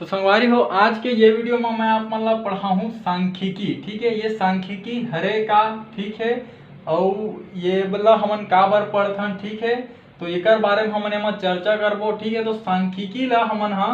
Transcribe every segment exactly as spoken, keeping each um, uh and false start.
तो संगवारी हो, आज के ये वीडियो में मैं आप मन ला पढ़ाहूँ सांख्यिकी। ठीक है, ये सांख्यिकी हरे का, ठीक है, अउ ये ला हमन काबर पढ़थन, ठीक है, तो एकर बारे में हमन एमा चर्चा करबो। ठीक है, तो सांख्यिकी ला हमन हा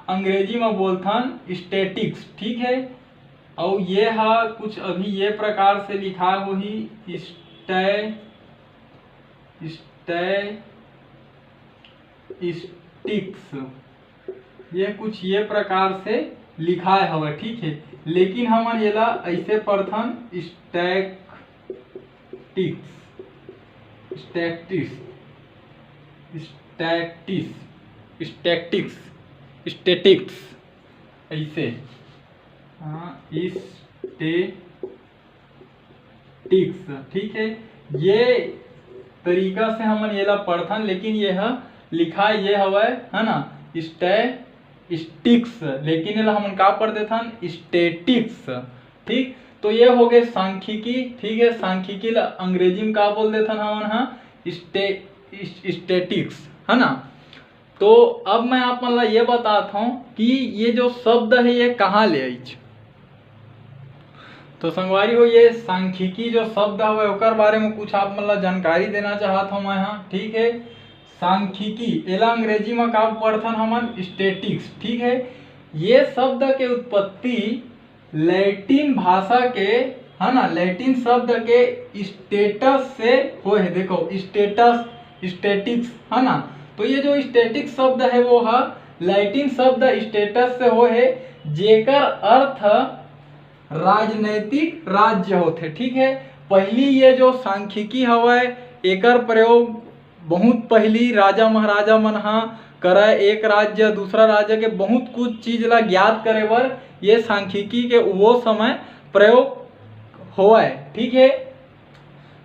अंग्रेजी में बोलथन स्टैटिक्स। ठीक है, अउ ये हा कुछ अभी ये प्रकार से लिखा होही, स्टै स्टैटिक्स, ये कुछ ये प्रकार से लिखाय हवय, ठीक है। लेकिन हमन एला ऐसे पढ़थन, statics, statics, statics, statics, statics, ऐसे। हाँ, स्टे टिक्स, ठीक है। ये तरीका से हमन एला पढ़थन, लेकिन ये ह लिखाय ये हवय, है ना, स्टै स्टिक्स, लेकिन एला हमन का पढ़ देथन, स्टैटिक्स। ठीक, तो ये हो गए सांख्यिकी। ठीक है, सांख्यिकी ला अंग्रेजी में का बोल देथन हमन हा, स्टे स्टैटिक्स, है ना। तो अब मैं आप मन ला ये बतात हूँ कि ये जो शब्द है, ये कहाँ ले आइच। तो संगवारी हो, ये सांख्यिकी जो शब्द हवे, ओकर बारे में कुछ आप मन ला जानकारी देना चाहत हूँ मैं, हाँ, ठीक है। सांख्यिकी, एला अंग्रेजी में का पढ़थन हमन, स्टैटिक्स, ठीक है। ये शब्द के उत्पत्ति लैटिन भाषा के, है ना, लैटिन शब्द के स्टेटस से होए हे। देखो, स्टेटस, स्टैटिक्स, है ना, तो ये जो स्टैटिक्स शब्द है, वो ह लैटिन शब्द स्टेटस से होए हे, जेकर अर्थ राजनैतिक राज्य होथे। ठीक है, पहली ये जो सांख्यिकी हवय, एकर प्रयोग बहुत पहली राजा महाराजा मन हा करय, एक राज्य दूसरा राज्य के बहुत कुछ चीज ला ज्ञात करे बर ये सांख्यिकी के वो समय प्रयोग होवय। ठीक है,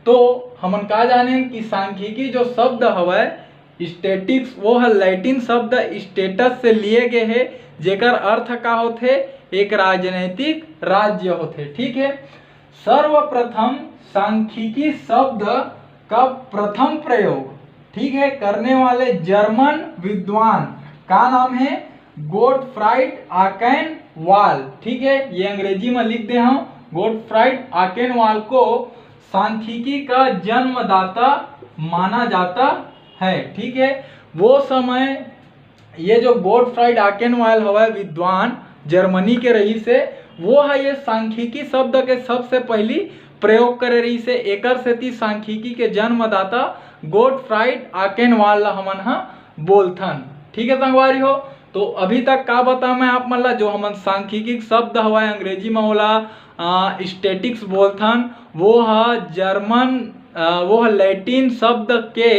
तो हमन का जाने कि सांख्यिकी जो शब्द हवय, स्टैटिक्स, वो ह लैटिन शब्द स्टेटस से लिए गए हे, जेकर अर्थ का होथे, एक राजनैतिक राज्य होथे। ठीक है, सर्वप्रथम सांख्यिकी शब्द का प्रथम प्रयोग, ठीक है, करने वाले जर्मन विद्वान का नाम है गोटफ्राइड आकेनवाल। ठीक है, ये अंग्रेजी में लिख दे हूँ, गोटफ्राइड आकेनवाल को सांख्यिकी का जन्मदाता माना जाता है। ठीक है, वो समय ये जो गोटफ्राइड आकेनवाल हवय विद्वान, जर्मनी के रहिस हे, वो ह ये सांख्यिकी शब्द के सबसे पहली प्रयोग करे रहिस हे। एकर सेती सांख्यिकी के जन्मदाता गोटफ्राइड आकेनवाल ला हमन ह बोलथन। ठीक है संगवारी हो, तो अभी तक का बता मैं आप मन ला, जो हमन सांख्यिकी शब्द हवय अंग्रेजी में ओला स्टैटिक्स बोलथन, वो ह जर्मन, अ, वो ह लैटिन शब्द के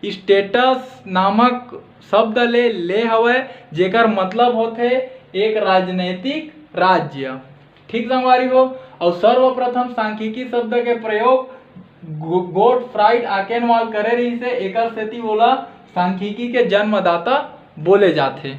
स्टेटस नामक शब्द ले ले हवय, जेकर मतलब होथे एक राजनैतिक राज्य। ठीक संगवारी हो, अउ सर्वप्रथम सांख्यिकी शब्द के प्रयोग गो-, गोटफ्राइड आकेनवाल करे रहिस हे, एकर सेती ओला सांख्यिकी के जन्मदाता बोले जाथे।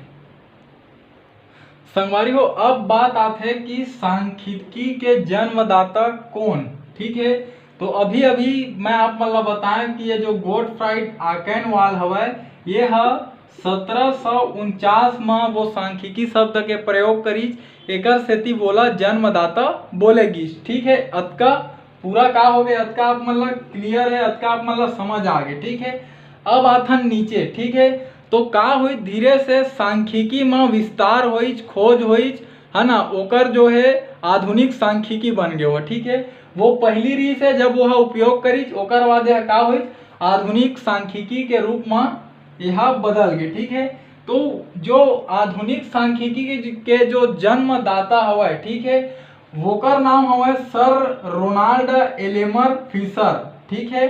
संगवारी हो, अब बात आथे कि सांख्यिकी के जन्मदाता कौन। ठीक है, तो अभी अभी मैं आप मन ला बताएं कि ये जो गोटफ्राइड आकेनवाल हवय, ये ह सत्रह सौ उनचास म वो सांख्यिकी शब्द के प्रयोग करिस, एकर सेती वोला जन्मदाता बोले गिस। ठीक है, अतका पूरा का हो गए, अतका आप मन ला क्लियर है, अतका आप मन ला समझ आ गए। ठीक है, अब आथन नीचे। ठीक है, तो का होई, धीरे से सांख्यिकी म विस्तार होइच, खोज होइच, है ना, ओकर जो है आधुनिक सांख्यिकी बन गए हो। ठीक है, वो पहली रहिस हे, जब वो ह उपयोग करिच, ओकर बाद यह का होइच, आधुनिक सांख्यिकी के रूप म यह बदल गए। ठीक है, तो जो आधुनिक सांख्यिकी के, के जो जन्मदाता हवय, ठीक है, वोकर नाम हवय सर रोनाल्ड एलेमर फिशर। ठीक है,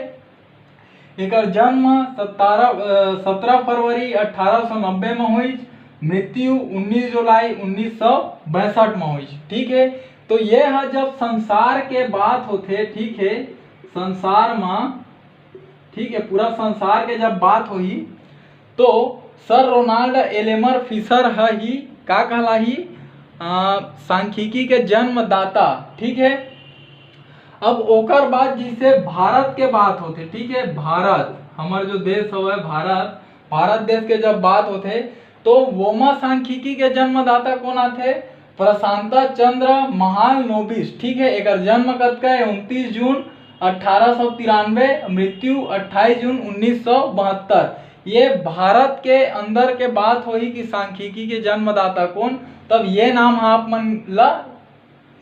एकर जन्म सतारह, अ, सत्रह फरवरी अठारह सौ नब्बे म होइस, मृत्यु उन्नीस जुलाई उन्नीस सौ बैसठ म होइस। ठीक है, तो ये ह जब संसार के बात होथे, ठीक है, संसार म, ठीक है, पूरा संसार के जब बात होही, तो सर रोनाल्ड एलेमर फिशर ह ही का कहलाही, अ, सांख्यिकी के जन्मदाता। ठीक है, अब ओकर बाद जैसे भारत के बात होथे, ठीक है, भारत, हमर जो देश हवय भारत, भारत देश के जब बात होथे, तो वोमा सांख्यिकी के जन्मदाता कोन आथे? प्रशांता चंद्र महालनोबिस। ठीक है, एकर जन्म कतका है? उनतीस जून अठारह सौ तिरानवे, मृत्यु अट्ठाईस जून उन्नीस सौ बहत्तर। ये भारत के अंदर के बात होही कि सांख्यिकी के जन्मदाता कोन, तब ये नाम ह आप मन ला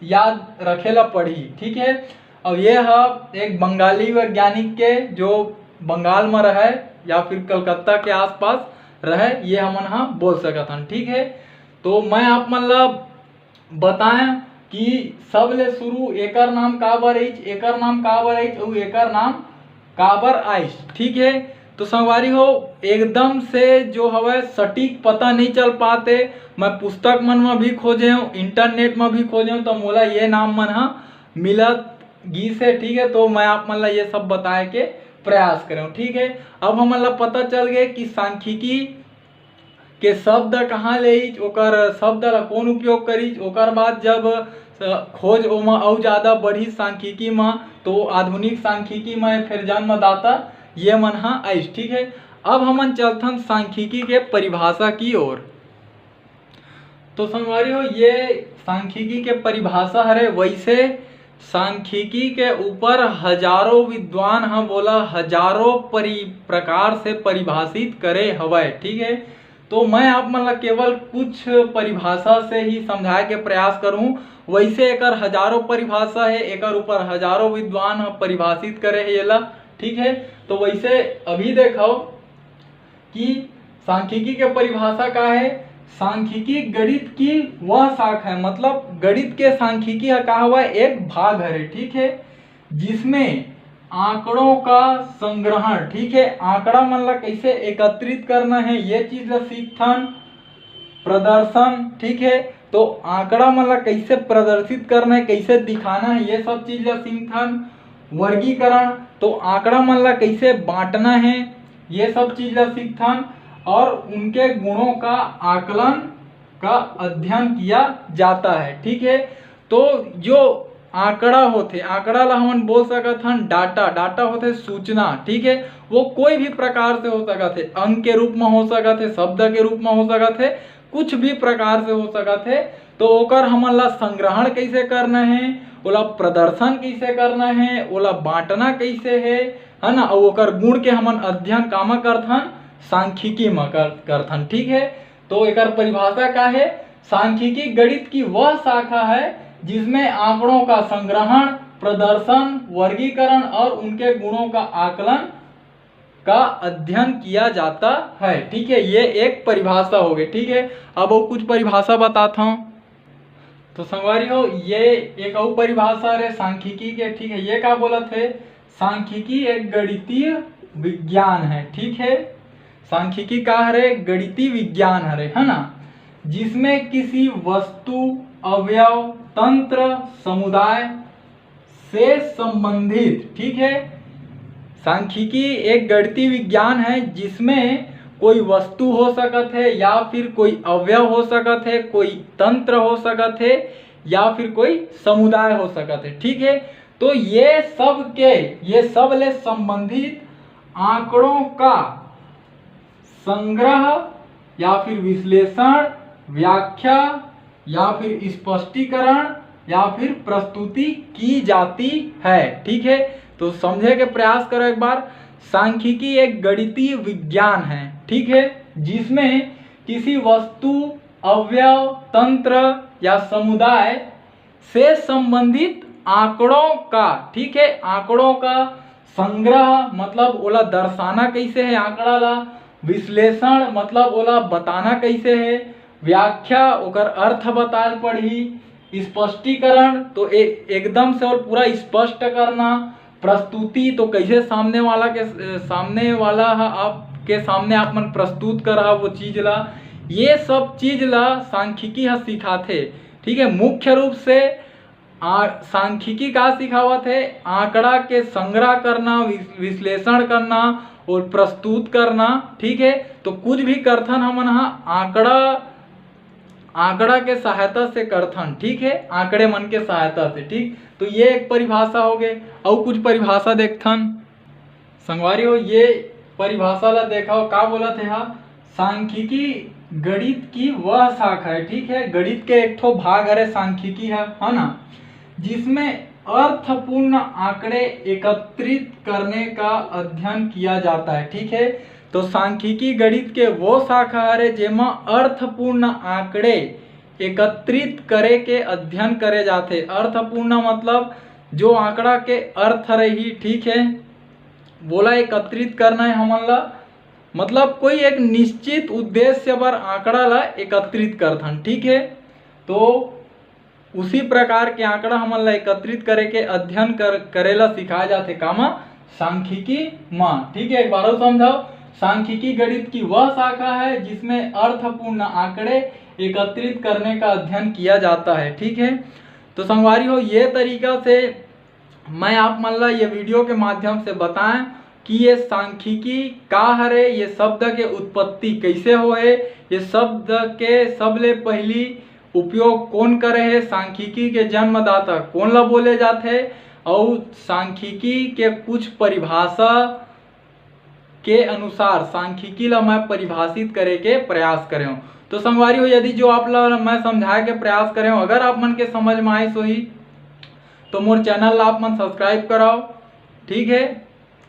याद रखे ला पड़ही। ठीक है, और ये ह एक बंगाली वैज्ञानिक के, जो बंगाल में रहे या फिर कलकत्ता के आसपास रहे, ये हमन ह बोल सकत हन। ठीक है, तो मैं आप मन ला बताएं कि सबले शुरू एकर नाम काबर आइच, एकर नाम काबर आइच, अउ एकर नाम काबर आइस। ठीक है, तो संगवारी हो, एकदम से जो हवय सटीक पता नहीं चल पाते। मैं पुस्तक मन में भी खोजे हूँ, इंटरनेट में भी खोजे हूँ, तो मोला ये नाम मन ह मिलत गिस है। ठीक है, तो मैं आप मन ला ये सब बताए के प्रयास करे हूँ। ठीक है, अब हमन ला पता चल गए कि सांख्यिकी के शब्द कहाँ ले आइच, ओकर शब्द ला कौन उपयोग करिच, ओकर बाद जब अ, खोज ओमा अउ ज्यादा बढ़िस सांख्यिकी म, तो आधुनिक सांख्यिकी म फिर जन्मदाता ये मन ह आइस। ठीक है, अब हमन चलथन सांख्यिकी के परिभाषा की ओर। तो संगवारी हो, ये सांख्यिकी के परिभाषा हरे। वैसे सांख्यिकी के ऊपर हजारों विद्वान ह बोला हजारों परि-, प्रकार से परिभाषित करे हवय। ठीक है, तो मैं आप मन ला केवल कुछ परिभाषा से ही समझाए के प्रयास करूँ। वैसे एकर हजारों परिभाषा है, एकर ऊपर हजारों विद्वान ह परिभाषित करे है एला। ठीक है, तो वैसे अभी देखो कि सांख्यिकी के परिभाषा का है। सांख्यिकी गणित की वह शाखा है, मतलब गणित के सांख्यिकी ह का हुआ, एक भाग हरे। ठीक है, जिसमें आंकड़ों का संग्रहण, ठीक है, आंकड़ा मन ला कैसे एकत्रित करना है, ये चीज ला सीखथन। प्रदर्शन, ठीक है, तो आंकड़ा मन ला कैसे प्रदर्शित करना है, कैसे दिखाना है, ये सब चीज ला सीखथन। वर्गीकरण, तो आंकड़ा मन ला कैसे बांटना है, ये सब चीज ला सीखथन। और उनके गुणों का आकलन का अध्ययन किया जाता है। ठीक है, तो जो आंकड़ा होथे, आंकड़ा ला हमन बोल सकत हन डाटा। डाटा होथे सूचना। ठीक है, वो कोई भी प्रकार से हो सकत है, अंक के रूप में हो सकत है, शब्द के रूप में हो सकत है, कुछ भी प्रकार से हो सकत है। तो ओकर हमन ला संग्रहण कैसे करना है, ओला प्रदर्शन कैसे करना है, ओला बांटना कैसे है, है ना, अउ ओकर गुण के हमन अध्ययन कामा करथन, सांख्यिकी म कर, करथन। ठीक है, तो एकर परिभाषा का है? सांख्यिकी गणित की वह शाखा है जिसमें आंकड़ों का संग्रहण, प्रदर्शन, वर्गीकरण और उनके गुणों का आकलन का अध्ययन किया जाता है। ठीक है, ये एक परिभाषा हो गई। ठीक है, अब वो कुछ परिभाषा बताता हूँ। तो संगवारी हो, ये एक अउ परिभाषा हरे सांख्यिकी के। ठीक है, ये का बोलत है? सांख्यिकी एक गणितीय विज्ञान है। ठीक है, सांख्यिकी का हरे? गणितीय विज्ञान हरे, है ना, जिसमें किसी वस्तु, अवयव, तंत्र, समुदाय से संबंधित, ठीक है, सांख्यिकी एक गणितीय विज्ञान है जिसमें कोई वस्तु हो सकत है या फिर कोई अवयव हो सकत है, कोई तंत्र हो सकत है या फिर कोई समुदाय हो सकत है। ठीक है, तो ये सब के, ये सब ले संबंधित आंकड़ों का संग्रह या फिर विश्लेषण, व्याख्या या फिर स्पष्टीकरण या फिर प्रस्तुति की जाती है। ठीक है, तो समझे के प्रयास करो एक बार। सांख्यिकी एक गणितीय विज्ञान है, ठीक है, जिसमें किसी वस्तु, अवयव, तंत्र या समुदाय से संबंधित आंकड़ों का, ठीक है, आंकड़ों का संग्रह, मतलब ओला दर्शाना कैसे है आंकड़ा ला, विश्लेषण, मतलब ओला बताना कैसे है, व्याख्या, ओकर अर्थ बताल पड़ही, स्पष्टीकरण, तो ए-, एकदम से और पूरा स्पष्ट करना, प्रस्तुति, तो कैसे सामने वाला के, सामने वाला ह आपके सामने आप मन प्रस्तुत करहा वो चीज ला, ये सब चीज ला सांख्यिकी ह सिखाथे। ठीक है, मुख्य रूप से आ, सांख्यिकी का सिखावत है? आंकड़ा के संग्रह करना, विस-, विश्लेषण करना और प्रस्तुत करना। ठीक है, तो कुछ भी करथन हमन ह आंकड़ा, आंकड़ा के सहायता से करथन। ठीक है, आंकड़े मन के सहायता से। ठीक, तो ये एक परिभाषा हो गए। अउ कुछ परिभाषा देखथन संगवारी हो, ये परिभाषा ला देखो, का बोलत हे हा? सांख्यिकी गणित की वह शाखा है, ठीक है, गणित के एक ठो भाग हरे सांख्यिकी है, है ना, जिसमें अर्थपूर्ण आंकड़े एकत्रित करने का अध्ययन किया जाता है, ठीक है। तो सांख्यिकी गणित के वो शाखा हरे जेमा अर्थपूर्ण आंकड़े एकत्रित करे के अध्ययन करे जाथे। अर्थपूर्ण मतलब जो आंकड़ा के अर्थ रही, ठीक है, वोला एकत्रित करना है हमन ला, मतलब कोई एक निश्चित उद्देश्य बर आंकड़ा ला एकत्रित करथन, ठीक है। तो उसी प्रकार के आंकड़ा हमन ला एकत्रित करे के अध्ययन कर, करे ला सिखाए जाथे कामा, सांख्यिकी मा, ठीक है। एक बार और समझाओ, सांख्यिकी गणित की वह शाखा है जिसमें अर्थपूर्ण आंकड़े एकत्रित करने का अध्ययन किया जाता है, ठीक है। तो संगवारी हो, ये तरीका से मैं आप मन ला ये वीडियो के माध्यम से बताएं कि ये सांख्यिकी का हरे, ये शब्द के उत्पत्ति कैसे होए, ये शब्द के सबले पहली उपयोग कौन करे हे, सांख्यिकी के जन्मदाता कौन ला बोले जाथे, अउ सांख्यिकी के कुछ परिभाषा के अनुसार सांख्यिकी ला मैं परिभाषित करे के प्रयास करे हूँ। तो संगवारी हो, यदि जो आप ला मैं समझाए के प्रयास करे हूँ, अगर आप मन के समझ में आइस होही, तो मोर चैनल ला आप मन सब्सक्राइब कराओ, ठीक है,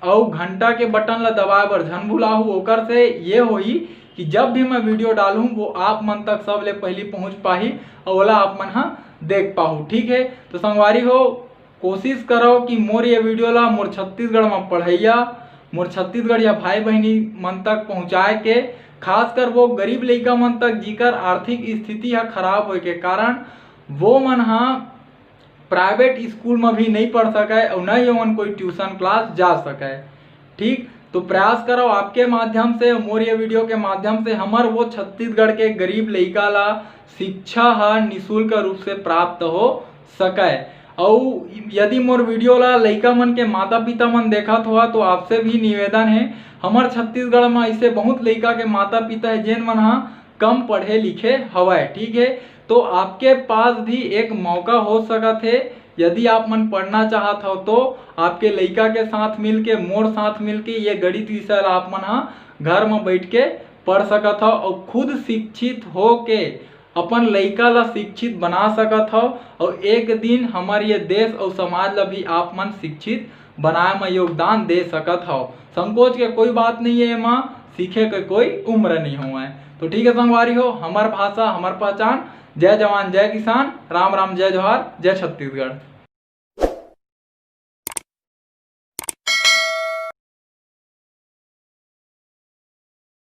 अउ घंटा के बटन ला दबाए बर झन भुलाहू। ओकर से ये होही कि जब भी मैं वीडियो डालूँ, वो आप मन तक सबले पहली पहुँच पाही अउ ओला आप मन ह देख पाहू, ठीक है। तो संगवारी हो, कोशिश करो कि मोर ये वीडियो ला मोर छत्तीसगढ़ में पढ़ैया, मोर छत्तीसगढ़िया भाई बहिनी मन तक पहुँचाए के, खासकर वो गरीब लइका मन तक जिकर आर्थिक स्थिति ह खराब होए के कारण वो मन ह प्राइवेट स्कूल में भी नहीं पढ़ सके और न ही ओमन कोई ट्यूशन क्लास जा सके। ठीक, तो प्रयास करो आपके माध्यम से, मोर ये वीडियो के माध्यम से हमर वो छत्तीसगढ़ के गरीब लइका ला शिक्षा ह निशुल्क रूप से प्राप्त हो सके। अउ यदि मोर वीडियो ला लइका मन के माता पिता मन देखत होहा, तो आपसे भी निवेदन है, हमर छत्तीसगढ़ में ऐसे बहुत लइका के माता पिता है जेन मन ह कम पढ़े लिखे हवय, ठीक है। तो आपके पास भी एक मौका हो सकत है, यदि आप मन पढ़ना चाहत हो तो आपके लइका के साथ मिलके, मोर साथ मिलके ये गणित विषय ला आप मन ह घर में बैठ के पढ़ सकत हो और खुद शिक्षित हो के अपन लइका ला शिक्षित बना सकत हो और एक दिन हमर ये देश और समाज ला भी आप मन शिक्षित बनाए में योगदान दे सकत हो। संकोच के कोई बात नहीं है, एमा सीखे के कोई उम्र नहीं होवय। तो ठीक है संगवारी हो, हमर भाषा हमर पहचान। जय जवान जय किसान, राम राम जय जोहार, जय छत्तीसगढ़।